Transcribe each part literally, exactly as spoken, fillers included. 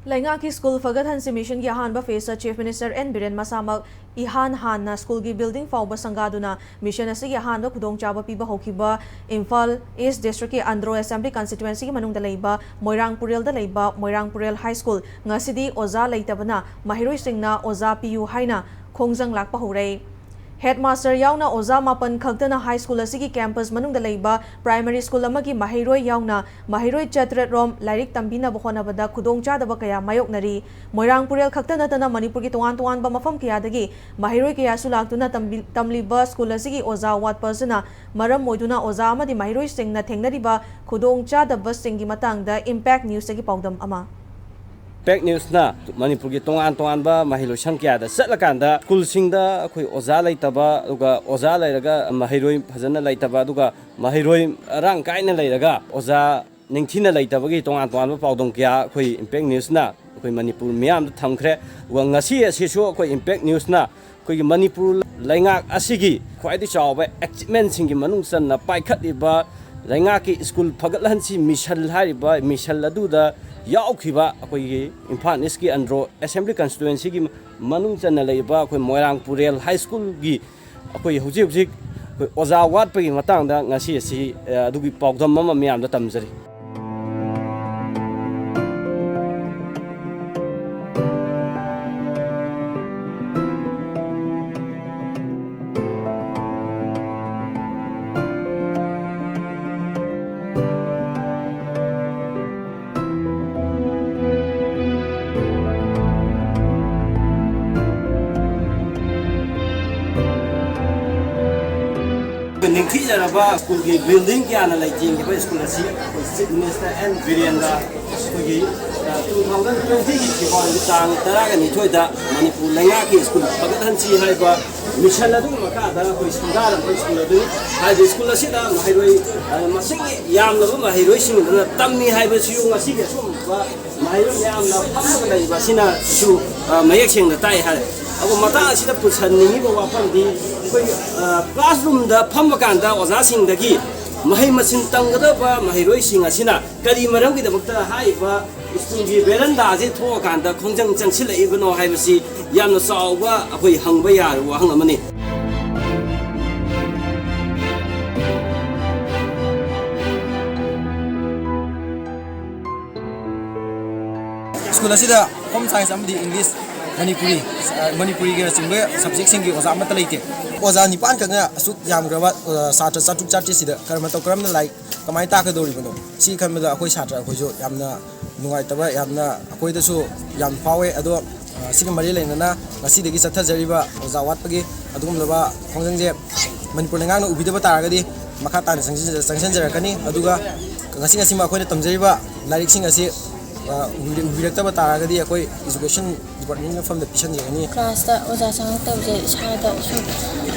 ꯂꯩꯉꯥꯛꯀꯤ ꯁ꯭ꯀꯨꯜ ꯐꯒꯠꯍꯟꯁꯤ ꯃꯤꯁꯟꯒꯤ ꯑꯍꯥꯟꯕ ꯐꯦꯖꯇ ꯆꯤꯐ ꯃꯤꯅꯤꯁꯇꯔ ꯑꯦꯟ ꯕꯤꯔꯦꯟ ꯃꯁꯥꯃꯛ ꯏꯍꯥꯟ ꯍꯥꯟꯅ ꯁ꯭ꯀꯨꯜꯒꯤ ꯕꯤꯜꯗꯤꯡ ꯐꯥꯎꯕ ꯁꯪꯒꯥꯗꯨꯅ ꯃꯤꯁꯟ ꯑꯁꯤꯒꯤ ꯑꯍꯥꯟꯕ ꯈꯨꯗꯣꯡꯆꯥꯕ ꯄꯤꯕ ꯍꯧꯈꯤꯕ ꯏꯝꯐꯥꯜ ꯏꯁ ꯗꯤꯁꯇ꯭ꯔꯤꯛꯀꯤ ꯑꯟꯗ꯭ꯔꯣ ꯑꯦꯁꯦꯝꯕ꯭ꯂꯤ ꯀꯟꯁꯇꯤꯇ꯭ꯋꯦꯟꯁꯤꯒꯤ ꯃꯅꯨꯡꯗ ꯂꯩꯕ ꯃꯣꯏꯔꯥꯡ ꯄꯨꯔꯦꯜꯗ ꯂꯩꯕ ꯃꯣꯏꯔꯥꯡ ꯄꯨꯔꯦꯜ ꯍꯥꯏ ꯁ꯭ꯀꯨꯜ ꯉꯁꯤꯗꯤ ꯑꯣꯖꯥ ꯂꯩꯇꯕꯅ ꯃꯍꯩꯔꯣꯏꯁꯤꯡꯅ ꯑꯣꯖꯥ ꯄꯤꯌꯨ ꯍꯥꯏꯅ ꯈꯣꯡꯖꯪ ꯂꯥꯛꯄ ꯍꯧꯔꯦ꯫ ꯍꯦꯗꯃꯥꯁꯇꯔ ꯌꯥꯎꯅ ꯑꯣꯖꯥ ꯃꯥꯄꯟ ꯈꯛꯇꯅ ꯍꯥꯏ ꯁ꯭ꯀꯨꯜ ꯑꯁꯤꯒꯤ ꯀꯦꯝꯄꯁ ꯃꯅꯨꯡꯗ ꯂꯩꯕ ꯄ꯭ꯔꯥꯏꯃꯔꯤ ꯁ꯭ꯀꯨꯜ ꯑꯃꯒꯤ ꯃꯍꯩꯔꯣꯏ ꯌꯥꯎꯅ ꯃꯍꯩꯔꯣꯏ ꯆꯥꯇ꯭ꯔꯦꯠ ꯔꯣꯝ ꯂꯥꯏꯔꯤꯛ ꯇꯝꯕꯤꯅꯕ ꯍꯣꯠꯅꯕꯗ ꯈꯨꯗꯣꯡꯆꯥꯗꯕ ꯀꯌꯥ ꯃꯥꯌꯣꯛꯅꯔꯤ꯫ ꯃꯣꯏꯔꯥꯡ ꯄꯨꯔꯦꯜ ꯈꯛꯇ ꯅꯠꯇꯅ ꯃꯅꯤꯄꯨꯔꯒꯤ ꯇꯣꯉꯥꯟ ꯇꯣꯉꯥꯟꯕ ꯃꯐꯝ ꯀꯌꯥꯗꯒꯤ ꯃꯍꯩꯔꯣꯏ ꯀꯌꯥꯁꯨ ꯂꯥꯛꯇꯨꯅ ꯇꯝꯕꯤ-, ꯇꯝꯂꯤꯕ ꯁ꯭ꯀꯨꯜ ꯑꯁꯤꯒꯤ ꯑꯣꯖꯥ ꯋꯥꯠꯄ ꯑꯁꯤꯅ ꯃꯔꯝ ꯑꯣꯏꯗꯨꯅ ꯑꯣꯖꯥ ꯑꯃꯗꯤ ꯃꯍꯩꯔꯣꯏꯁꯤꯡꯅ ꯊꯦꯡꯅꯔꯤꯕ ꯈꯨꯗꯣꯡꯆꯥꯗꯕꯁꯤꯡꯒꯤ ꯃꯇꯥꯡꯗ ꯏꯝꯄꯦꯛ ꯅ꯭ꯌꯨꯁꯇꯒꯤ ꯄꯥꯎꯗꯝ ꯑꯃ꯫ ꯏꯝꯄꯦꯛ ꯅ꯭ꯌꯨꯁꯅ ꯃꯅꯤꯄꯨꯔꯒꯤ ꯇꯣꯉꯥꯟ ꯇꯣꯉꯥꯟꯕ ꯃꯍꯩ ꯂꯣꯏꯁꯪ ꯀꯌꯥꯗ ꯆꯠꯂꯀꯥꯟꯗ ꯁ꯭ꯀꯨꯜꯁꯤꯡꯗ ꯑꯩꯈꯣꯏ ꯑꯣꯖꯥ ꯂꯩꯇꯕ, ꯑꯗꯨꯒ ꯑꯣꯖꯥ ꯂꯩꯔꯒ ꯃꯍꯩꯔꯣꯏ ꯐꯖꯅ ꯂꯩꯇꯕ, ꯑꯗꯨꯒ ꯃꯍꯩꯔꯣꯏ ꯃꯔꯥꯡ ꯀꯥꯏꯅ ꯂꯩꯔꯒ ꯑꯣꯖꯥ ꯅꯤꯡꯊꯤꯅ ꯂꯩꯇꯕꯒꯤ ꯇꯣꯉꯥꯟ ꯇꯣꯉꯥꯟꯕ ꯄꯥꯎꯗꯝ ꯀꯌꯥ ꯑꯩꯈꯣꯏ ꯏꯝꯄꯦꯛ ꯅ꯭ꯌꯨꯁꯅ ꯑꯩꯈꯣꯏ ꯃꯅꯤꯄꯨꯔ ꯃꯤꯌꯥꯝꯗ ꯊꯝꯈ꯭ꯔꯦ꯫ ꯑꯗꯨꯒ ꯉꯁꯤ ꯑꯁꯤꯁꯨ ꯑꯩꯈꯣꯏ ꯏꯝꯄꯦꯛ ꯅ꯭ꯌꯨꯁꯅ ꯑꯩꯈꯣꯏꯒꯤ ꯃꯅꯤꯄꯨꯔ ꯂꯩꯉꯥꯛ ꯑꯁꯤꯒꯤ ꯈ꯭ꯋꯥꯏꯗꯒꯤ ꯆꯥꯎꯕ ꯑꯦꯆꯤꯞꯃꯦꯟꯁꯤꯡꯒꯤ ꯃꯅꯨꯡ ꯆꯟꯅ ꯄꯥꯏꯈꯠꯂꯤꯕ ꯂꯩꯉꯥꯛꯀꯤ ꯁ꯭ꯀꯨꯜ ꯐꯒꯠꯍꯟꯁꯤ ꯃꯤꯁꯟ ꯍꯥꯏꯔꯤꯕ ꯃꯤꯁꯟ ꯑꯗꯨꯗ ꯌꯥꯎꯈꯤꯕ ꯑꯩꯈꯣꯏꯒꯤ ꯏꯝꯐꯥꯜ ꯏꯁꯀꯤ ꯑꯟꯗ꯭ꯔꯣ ꯑꯦꯁꯦꯝꯕ꯭ꯂꯤ ꯀꯟꯁꯇꯤꯇ꯭ꯋꯦꯟꯁꯤꯒꯤ ꯃꯅꯨꯡ ꯆꯟꯅ ꯂꯩꯔꯤꯕ ꯑꯩꯈꯣꯏ ꯃꯣꯏꯔꯥꯡ ꯄꯨꯔꯦꯜ ꯍꯥꯏ ꯁ꯭ꯀꯨꯜꯒꯤ ꯑꯩꯈꯣꯏ ꯍꯧꯖꯤꯛ ꯍꯧꯖꯤꯛ ꯑꯩꯈꯣꯏ ꯑꯣꯖꯥ ꯋꯥꯠꯄꯒꯤ ꯃꯇꯥꯡꯗ ꯉꯁꯤ ꯑꯁꯤ, ꯑ, ꯑꯗꯨꯒꯤ ꯄꯥꯎꯗꯝ ꯑꯃ ꯃꯌꯥꯝꯗ ꯇꯝꯖꯔꯤ꯫ ꯅꯤꯡꯊꯤꯖꯔꯕ ꯁ꯭ꯀꯨꯜꯒꯤ ꯕꯤꯜꯗꯤꯡ ꯀꯌꯥꯅ ꯂꯩꯇꯦꯡꯈꯤꯕ ꯁ꯭ꯀꯨꯜ ꯑꯁꯤ ꯑꯩꯈꯣꯏ ꯆꯤꯐ ꯃꯤꯅꯤꯁꯇꯔ ꯑꯦꯟ ꯕꯤꯔꯦꯟꯗ ꯑꯩꯈꯣꯏꯒꯤ, ꯑ, ꯇꯨ ꯊꯥꯎꯖꯟ ꯇ꯭ꯋꯦꯟꯇꯤꯒꯤ ꯐꯦꯕ꯭ꯔꯨꯋꯥꯔꯤ ꯇꯥꯡ ꯇꯔꯥꯒ ꯅꯤꯊꯣꯏꯗ ꯃꯅꯤꯄꯨꯔ ꯂꯩꯉꯥꯛꯀꯤ ꯁ꯭ꯀꯨꯜ ꯐꯒꯠꯍꯟꯁꯤ ꯍꯥꯏꯕ ꯃꯤꯁꯟ ꯑꯗꯨꯒꯤ ꯃꯈꯥꯗ ꯑꯩꯈꯣꯏ ꯁꯪꯒꯥꯔꯝꯕ ꯁ꯭ꯀꯨꯜ ꯑꯗꯨꯅꯤ꯫ ꯍꯥꯏꯗꯤ ꯁ꯭ꯀꯨꯜ ꯑꯁꯤꯗ ꯃꯍꯩꯔꯣꯏ, ꯑ, ꯃꯁꯤꯡ ꯌꯥꯝꯂꯕ ꯃꯍꯩꯔꯣꯏꯁꯤꯡ ꯑꯗꯨꯅ ꯇꯝꯃꯤ ꯍꯥꯏꯕꯁꯤꯁꯨ ꯉꯁꯤꯒꯤ ꯑꯆꯨꯝꯕ ꯃꯍꯩꯔꯣꯏ ꯃꯌꯥꯝꯅ ꯐꯝꯃꯒ ꯂꯩꯔꯤꯕ ꯑꯁꯤꯅꯁꯨ, ꯑ, ꯃꯌꯦꯛ ꯁꯦꯡꯅ ꯇꯥꯛꯏ ꯍꯥꯏꯔꯦ꯫ ꯑꯗꯨ ꯃꯇꯥꯡ ꯑꯁꯤꯗ ꯄꯨꯁꯟꯅꯤꯡꯉꯤꯕ ꯋꯥꯐꯝꯗꯤ ꯑꯩꯈꯣꯏ, ꯑ, ꯀ꯭ꯂꯥꯁꯔꯨꯝꯗ ꯐꯝꯕ ꯀꯥꯟꯗ ꯑꯣꯖꯥꯁꯤꯡꯗꯒꯤ ꯃꯍꯩ ꯃꯁꯤꯡ ꯇꯝꯒꯗꯕ ꯃꯍꯩꯔꯣꯏꯁꯤꯡ ꯑꯁꯤꯅ ꯀꯔꯤ ꯃꯔꯝꯒꯤꯗꯃꯛꯇ ꯍꯥꯏꯔꯤꯕ ꯁ꯭ꯀꯨꯜꯒꯤ ꯕꯦꯔꯟꯗꯥꯁꯦ ꯊꯣꯛꯑꯀꯥꯟꯗ ꯈꯣꯡꯖꯪ ꯆꯪꯁꯤꯜꯂꯛꯏꯕꯅꯣ ꯍꯥꯏꯕꯁꯤ ꯌꯥꯝꯅ ꯆꯥꯎꯕ ꯑꯩꯈꯣꯏ ꯍꯪꯕ ꯌꯥꯔꯕ ꯋꯥꯍꯪ ꯑꯃꯅꯤ꯫ ꯁ꯭ꯀꯨꯜ ꯑꯁꯤꯗ ꯍꯣꯝ ꯁꯥꯏꯟꯁ ꯑꯃꯗꯤ ꯏꯪꯂꯤꯁ, ꯃꯅꯤꯄꯨꯔꯤ, ꯑ, ꯃꯅꯤꯄꯨꯔꯤꯒꯤꯅꯆꯤꯡꯕ ꯁꯕꯖꯦꯛꯁꯤꯡꯒꯤ ꯑꯣꯖꯥ ꯑꯃꯠꯇ ꯂꯩꯇꯦ꯫ ꯑꯣꯖꯥ ꯅꯤꯄꯥꯟ ꯈꯛꯅ ꯑꯁꯨꯛ ꯌꯥꯝꯈ꯭ꯔꯕ, ꯑ, ꯁꯥꯇ꯭ꯔ ꯆꯥꯇ꯭ꯔꯨꯛ ꯆꯥꯇ꯭ꯔꯦꯠꯁꯤꯗ ꯀꯔꯝ, ꯃꯇꯧ ꯀꯔꯝꯅ ꯂꯥꯏꯔꯤꯛ ꯀꯃꯥꯏꯅ ꯇꯥꯛꯀꯗꯧꯔꯤꯕꯅꯣ? ꯁꯤ ꯈꯟꯕꯗ ꯑꯩꯈꯣꯏ ꯁꯥꯇ꯭ꯔ ꯑꯩꯈꯣꯏꯁꯨ ꯌꯥꯝꯅ ꯅꯨꯡꯉꯥꯏꯇꯕ, ꯌꯥꯝꯅ ꯑꯩꯈꯣꯏꯗꯁꯨ ꯌꯥꯝ ꯐꯥꯎꯋꯦ꯫ ꯑꯗꯣ, ꯑ, ꯁꯤꯒ ꯃꯔꯤ ꯂꯩꯅꯅ ꯉꯁꯤꯗꯒꯤ ꯆꯠꯊꯖꯔꯤꯕ ꯑꯣꯖꯥ ꯋꯥꯠꯄꯒꯤ ꯑꯗꯨꯒꯨꯝꯂꯕ ꯈꯣꯡꯖꯪꯁꯦ ꯃꯅꯤꯄꯨꯔ ꯂꯩꯉꯥꯛꯅ ꯎꯕꯤꯗꯕ ꯇꯥꯔꯒꯗꯤ ꯃꯈꯥ ꯇꯥꯅ ꯆꯪꯁꯤꯟꯖ-, ꯆꯪꯁꯤꯟꯖꯔꯛꯀꯅꯤ꯫ ꯑꯗꯨꯒ ꯉꯁꯤ, ꯉꯁꯤꯃꯛ ꯑꯩꯈꯣꯏꯅ ꯇꯝꯖꯔꯤꯕ ꯂꯥꯏꯔꯤꯛꯁꯤꯡ ꯑꯁꯤ, ꯑ, ꯎꯕꯤꯔ-, ꯎꯕꯤꯔꯛꯇꯕ ꯇꯥꯔꯒꯗꯤ ꯑꯩꯈꯣꯏ ꯏꯖꯨꯀꯦꯁꯟ ꯗꯤꯄꯥꯔꯠꯃꯦꯟ ꯃꯐꯝꯗ ꯄꯤꯁꯟꯖꯒꯅꯤ꯫ ꯀ꯭ꯂꯥꯁꯇ ꯑꯣꯖꯥ ꯆꯪꯉꯛꯇꯕꯁꯦ ꯏꯁꯥꯗ ꯁꯨꯝ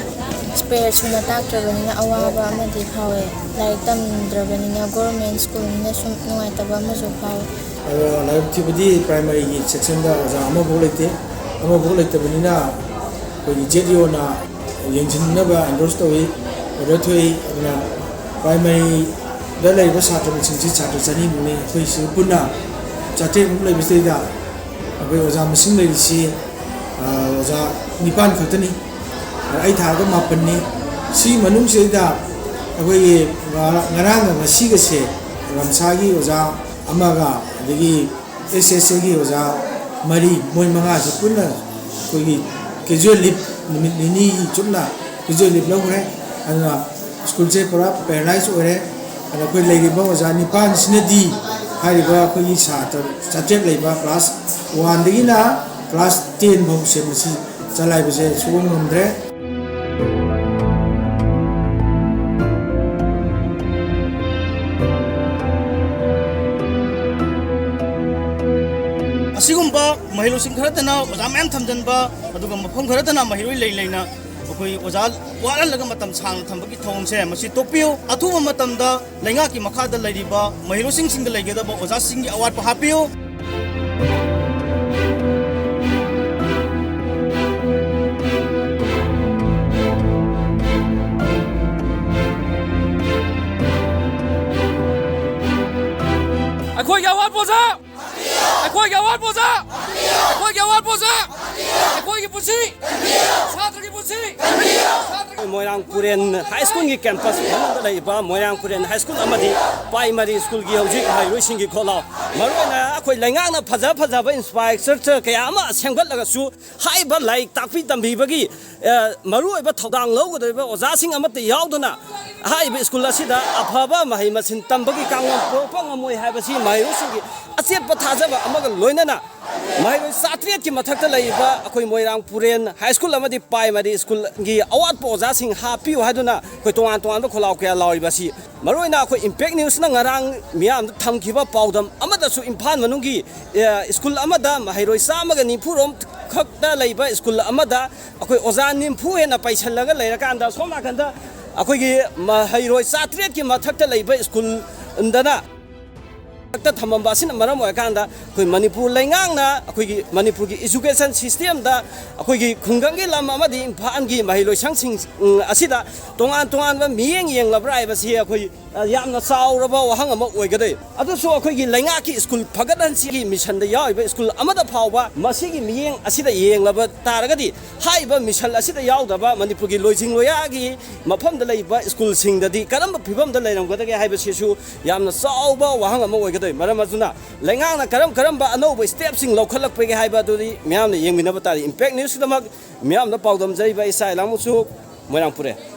ꯁ꯭ꯄꯦꯔ ꯁꯨꯅ ꯇꯥꯛꯇ꯭ꯔꯕꯅꯤꯅ ꯑꯋꯥꯕ ꯑꯃꯗꯤ ꯐꯥꯎꯋꯦ꯫ ꯂꯥꯏꯔꯤꯛ ꯇꯝꯗ꯭ꯔꯕꯅꯤꯅ ꯒꯣꯔꯃꯦꯟ ꯁ꯭ꯀꯨꯜꯅꯤꯅ ꯁꯨꯝ ꯅꯨꯡꯉꯥꯏꯇꯕ ꯑꯃꯁꯨ ꯐꯥꯎꯋꯦ꯫ ꯑꯗꯣ ꯂꯥꯏꯕꯛ ꯊꯤꯕꯗꯤ ꯄ꯭ꯔꯥꯏꯃꯔꯤꯒꯤ ꯁꯦꯛꯁꯟꯗ ꯑꯣꯖꯥ ꯑꯃꯐꯥꯎ ꯂꯩꯇꯦ꯫ ꯑꯃꯐꯥꯎ ꯂꯩꯇꯕꯅꯤꯅ ꯑꯩꯈꯣꯏꯒꯤ ꯖꯦꯠ ꯏ ꯑꯣꯅ ꯌꯦꯡꯁꯤꯟꯅꯕ ꯑꯦꯟꯗꯣꯔꯁ ꯇꯧꯏ, ꯑꯣꯔꯗꯔ ꯊꯣꯛꯏ꯫ ꯑꯗꯨꯅ ꯄ꯭ꯔꯥꯏꯃꯔꯤꯗ ꯂꯩꯔꯤꯕ ꯁꯥꯇ꯭ꯔ ꯃꯁꯤꯡꯁꯤ ꯁꯥꯇ꯭ꯔ ꯆꯅꯤꯃꯨꯛꯅꯤ꯫ ꯑꯩꯈꯣꯏ ꯁꯤꯗ ꯄꯨꯟꯅ ꯆꯥꯇ꯭ꯔꯦꯠꯃꯨꯛ ꯂꯩꯕꯁꯤꯗꯩꯗ ꯑꯩꯈꯣꯏ ꯑꯣꯖꯥ ꯃꯁꯤꯡ ꯂꯩꯔꯤꯁꯤ, ꯑ, ꯑꯣꯖꯥ ꯅꯤꯄꯥꯟ ꯈꯛꯇꯅꯤ꯫ ꯑꯩ ꯊꯥꯔꯒ ꯃꯥꯄꯟꯅꯤ꯫ ꯁꯤ ꯃꯅꯨꯡꯁꯤꯗꯩꯗ ꯑꯩꯈꯣꯏꯒꯤ ꯉꯔꯥꯡꯒ ꯉꯁꯤꯒꯁꯦ ꯔꯝꯁꯥꯒꯤ ꯑꯣꯖꯥ ꯑꯃꯒ, ꯑꯗꯒꯤ ꯑꯦꯁ ꯑꯦꯁ ꯑꯦꯒꯤ ꯑꯣꯖꯥ ꯃꯔꯤ, ꯃꯣꯏ ꯃꯉꯥꯁꯤ ꯄꯨꯟꯅ ꯑꯩꯈꯣꯏꯒꯤ ꯀꯦꯖꯨꯋꯦꯜ ꯂꯤꯞ, ꯅꯨꯃꯤꯠ ꯅꯤꯅꯤꯒꯤ ꯆꯨꯞꯅ ꯀꯦꯖꯨꯋꯦꯜ ꯂꯤꯞ ꯂꯧꯈ꯭ꯔꯦ꯫ ꯑꯗꯨꯅ ꯁ꯭ꯀꯨꯜꯁꯦ ꯄꯨꯔꯥ ꯄꯦꯔꯥꯂꯥꯏꯁ ꯑꯣꯏꯔꯦ꯫ ꯑꯗ ꯑꯩꯈꯣꯏ ꯂꯩꯔꯤꯕ ꯑꯣꯖꯥ ꯅꯤꯄꯥꯟꯁꯤꯅꯗꯤ ꯍꯥꯏꯔꯤꯕ ꯑꯩꯈꯣꯏꯒꯤ ꯁꯥꯇ꯭ꯔ ꯆꯥꯇ꯭ꯔꯦꯠ ꯂꯩꯕ ꯀ꯭ꯂꯥꯁ ꯋꯥꯟꯗꯒꯤꯅ ꯀ꯭ꯂꯥꯁ ꯇꯦꯟ ꯐꯥꯎꯁꯦ ꯃꯁꯤ ꯆꯂꯥꯏꯕꯁꯦ ꯁꯨꯡꯉꯝ ꯉꯝꯗ꯭ꯔꯦ꯫ ꯑꯁꯤꯒꯨꯝꯕ ꯃꯍꯩꯔꯣꯏꯁꯤꯡ ꯈꯔꯇꯅ ꯑꯣꯖꯥ ꯃꯌꯥꯝ ꯊꯝꯖꯤꯟꯕ, ꯑꯗꯨꯒ ꯃꯐꯝ ꯈꯔꯇꯅ ꯃꯍꯩꯔꯣꯏ ꯂꯩ ꯂꯩꯅ ꯑꯩꯈꯣꯏ ꯑꯣꯖꯥ ꯋꯥꯠꯍꯜꯂꯒ ꯃꯇꯝ ꯁꯥꯡꯅ ꯊꯝꯕꯒꯤ ꯊꯧꯑꯣꯡꯁꯦ ꯃꯁꯤ ꯇꯣꯛꯄꯤꯌꯨ꯫ ꯑꯊꯨꯕ ꯃꯇꯝꯗ ꯂꯩꯉꯥꯛꯀꯤ ꯃꯈꯥꯗ ꯂꯩꯔꯤꯕ ꯃꯍꯩꯔꯣꯏꯁꯤꯡꯁꯤꯡꯗ ꯂꯩꯒꯗꯕ ꯑꯣꯖꯥꯁꯤꯡꯒꯤ ꯑꯋꯥꯠꯄ ꯍꯥꯞꯄꯤꯌꯨ꯫ ꯑꯣꯖꯥ! ꯑꯩꯈꯣꯏꯒꯤ ꯑꯋꯥꯠꯄ ꯑꯣꯖꯥ! ꯑꯩꯈꯣꯏꯒꯤ ꯑꯋꯥꯠꯄ ꯑꯣꯖꯥ! ꯑꯩꯈꯣꯏꯒꯤ ꯄꯨꯟꯁꯤ! ꯁꯥꯇ꯭ꯔꯒꯤ ꯄꯨꯟꯁꯤ! ꯁꯥꯇ꯭ꯔꯒꯤ ꯃꯣꯏꯔꯥꯡ ꯄꯨꯔꯦꯟ ꯍꯥꯏ ꯁ꯭ꯀꯨꯜꯒꯤ ꯀꯦꯝꯄꯁ ꯃꯅꯨꯡꯗ ꯂꯩꯔꯤꯕ ꯃꯣꯏꯔꯥꯡ ꯄꯨꯔꯦꯟ ꯍꯥꯏ ꯁ꯭ꯀꯨꯜ ꯑꯃꯗꯤ ꯄ꯭ꯔꯥꯏꯃꯥꯔꯤ ꯁ꯭ꯀꯨꯜꯒꯤ ꯍꯧꯖꯤꯛ ꯃꯍꯩꯔꯣꯏꯁꯤꯡꯒꯤ ꯈꯣꯜꯂꯥꯎ꯫ ꯃꯔꯨꯑꯣꯏꯅ ꯑꯩꯈꯣꯏ ꯂꯩꯉꯥꯛꯅ ꯐꯖ ꯐꯖꯕ ꯏꯟꯐ꯭ꯔꯥꯁ꯭ꯇ꯭ꯔꯛꯆꯔ ꯀꯌꯥ ꯑꯃ ꯁꯦꯝꯒꯠꯂꯒꯁꯨ ꯍꯥꯏꯔꯤꯕ ꯂꯥꯏꯔꯤꯛ ꯇꯥꯛꯄꯤ ꯇꯝꯕꯤꯕꯒꯤ, ꯑ, ꯃꯔꯨꯑꯣꯏꯕ ꯊꯧꯗꯥꯡ ꯂꯧꯒꯗꯧꯔꯤꯕ ꯑꯣꯖꯥꯁꯤꯡ ꯑꯃꯠꯇ ꯌꯥꯎꯗꯅ ꯍꯥꯏꯔꯤꯕ ꯁ꯭ꯀꯨꯜ ꯑꯁꯤꯗ ꯑꯐꯕ ꯃꯍꯩ ꯃꯁꯤꯡ ꯇꯝꯕꯒꯤ ꯀꯥꯡꯂꯣꯟ ꯄꯨꯔꯛꯄ ꯉꯝꯃꯣꯏ ꯍꯥꯏꯕꯁꯤ ꯃꯍꯩꯔꯣꯏꯁꯤꯡꯒꯤ ꯑꯆꯦꯠꯄ ꯊꯥꯖꯕ ꯑꯃꯒ ꯂꯣꯏꯅꯅ ꯃꯍꯩꯔꯣꯏ ꯆꯥꯇ꯭ꯔꯦꯠꯀꯤ ꯃꯊꯛꯇ ꯂꯩꯔꯤꯕ ꯑꯩꯈꯣꯏ ꯃꯣꯏꯔꯥꯡ ꯄꯨꯔꯦꯟ ꯍꯥꯏ ꯁ꯭ꯀꯨꯜ ꯑꯃꯗꯤ ꯄ꯭ꯔꯥꯏꯃꯥꯔꯤ ꯁ꯭ꯀꯨꯜꯒꯤ ꯑꯋꯥꯠꯄ ꯑꯣꯖꯥꯁꯤꯡ ꯍꯥꯞꯄꯤꯌꯨ ꯍꯥꯏꯗꯨꯅ ꯑꯩꯈꯣꯏ ꯇꯣꯉꯥꯟ ꯇꯣꯉꯥꯟꯕ ꯈꯣꯜꯂꯥꯎ ꯀꯌꯥ ꯂꯥꯎꯔꯤꯕ ꯑꯁꯤ꯫ ꯃꯔꯨꯑꯣꯏꯅ ꯑꯩꯈꯣꯏ ꯏꯝꯄꯦꯛ ꯅ꯭ꯌꯨꯁꯅ ꯉꯔꯥꯡ ꯃꯤꯌꯥꯝꯗ ꯊꯝꯈꯤꯕ ꯄꯥꯎꯗꯝ ꯑꯃꯗꯁꯨ ꯏꯝꯐꯥꯜ ꯃꯅꯨꯡꯒꯤ, ꯑꯦ, ꯁ꯭ꯀꯨꯜ ꯑꯃꯗ ꯃꯍꯩꯔꯣꯏ ꯆꯥꯝꯃꯒ ꯅꯤꯐꯨ ꯔꯣꯝ ꯈꯛꯇ ꯂꯩꯕ ꯁ꯭ꯀꯨꯜ ꯑꯃꯗ ꯑꯩꯈꯣꯏ ꯑꯣꯖꯥ ꯅꯤꯐꯨ ꯍꯦꯟꯅ ꯄꯩꯁꯜꯂꯒ ꯂꯩꯔꯀꯥꯟꯗ, ꯁꯣꯝ ꯅꯥꯀꯟꯗ ꯑꯩꯈꯣꯏꯒꯤ ꯃꯍꯩꯔꯣꯏ ꯆꯥꯇ꯭ꯔꯦꯠꯀꯤ ꯃꯊꯛꯇ ꯂꯩꯕ ꯁ꯭ꯀꯨꯜꯗꯅ ꯃꯊꯛꯇ ꯊꯝꯃꯝꯕ ꯑꯁꯤꯅ ꯃꯔꯝ ꯑꯣꯏꯔꯀꯥꯟꯗ ꯑꯩꯈꯣꯏ ꯃꯅꯤꯄꯨꯔ ꯂꯩꯉꯥꯛꯅ ꯑꯩꯈꯣꯏꯒꯤ ꯃꯅꯤꯄꯨꯔꯒꯤ ꯏꯖꯨꯀꯦꯁꯟ ꯁꯤꯁꯇꯦꯝꯗ ꯑꯩꯈꯣꯏꯒꯤ ꯈꯨꯡꯒꯪꯒꯤ ꯂꯝ ꯑꯃꯗꯤ ꯏꯝꯐꯥꯜꯒꯤ ꯃꯍꯩꯂꯣꯏꯁꯪꯁꯤꯡ, ꯎꯝ, ꯑꯁꯤꯗ ꯇꯣꯉꯥꯟ ꯇꯣꯉꯥꯟꯕ ꯃꯤꯠꯌꯦꯡ ꯌꯦꯡꯂꯕ꯭ꯔꯥ ꯍꯥꯏꯕꯁꯤ ꯑꯩꯈꯣꯏ, ꯑ, ꯌꯥꯝꯅ ꯆꯥꯎꯔꯕ ꯋꯥꯍꯪ ꯑꯃ ꯑꯣꯏꯒꯗꯣꯏ꯫ ꯑꯗꯨꯁꯨ ꯑꯩꯈꯣꯏꯒꯤ ꯂꯩꯉꯥꯛꯀꯤ ꯁ꯭ꯀꯨꯜ ꯐꯒꯠꯍꯟꯁꯤꯒꯤ ꯃꯤꯁꯟꯗ ꯌꯥꯎꯔꯤꯕ ꯁ꯭ꯀꯨꯜ ꯑꯃꯗ ꯐꯥꯎꯕ ꯃꯁꯤꯒꯤ ꯃꯤꯠꯌꯦꯡ ꯑꯁꯤꯗ ꯌꯦꯡꯂꯕ ꯇꯥꯔꯒꯗꯤ ꯍꯥꯏꯔꯤꯕ ꯃꯤꯁꯟ ꯑꯁꯤꯗ ꯌꯥꯎꯗꯕ ꯃꯅꯤꯄꯨꯔꯒꯤ ꯂꯣꯏꯖꯤꯡ ꯂꯣꯌꯥꯒꯤ ꯃꯐꯝꯗ ꯂꯩꯕ ꯁ꯭ꯀꯨꯜꯁꯤꯡꯗꯗꯤ ꯀꯔꯝꯕ ꯐꯤꯕꯝꯗ ꯂꯩꯔꯝꯒꯗꯒꯦ ꯍꯥꯏꯕꯁꯤꯁꯨ ꯌꯥꯝꯅ ꯆꯥꯎꯕ ꯋꯥꯍꯪ ꯑꯃ ꯑꯣꯏꯒꯗꯣꯏ꯫ ꯃꯔꯝ ꯑꯗꯨꯅ ꯂꯩꯉꯥꯛꯅ ꯀꯔꯝ ꯀꯔꯝꯕ ꯑꯅꯧꯕ ꯁ꯭ꯇꯦꯞꯁꯤꯡ ꯂꯧꯈꯠꯂꯛꯄꯒꯦ ꯍꯥꯏꯕ ꯑꯗꯨꯗꯤ ꯃꯤꯌꯥꯝꯅ ꯌꯦꯡꯃꯤꯟꯅꯕ ꯇꯥꯔꯦ꯫ ꯏꯝꯄꯦꯛ ꯅ꯭ꯌꯨꯁꯀꯤꯗꯃꯛ ꯃꯤꯌꯥꯝꯗ ꯄꯥꯎꯗꯝꯖꯔꯤꯕ ꯑꯩ ꯁꯥꯏ ꯂꯥꯡꯃꯨꯁꯨ ꯃꯣꯏꯔꯥꯡ ꯄꯨꯔꯦ꯫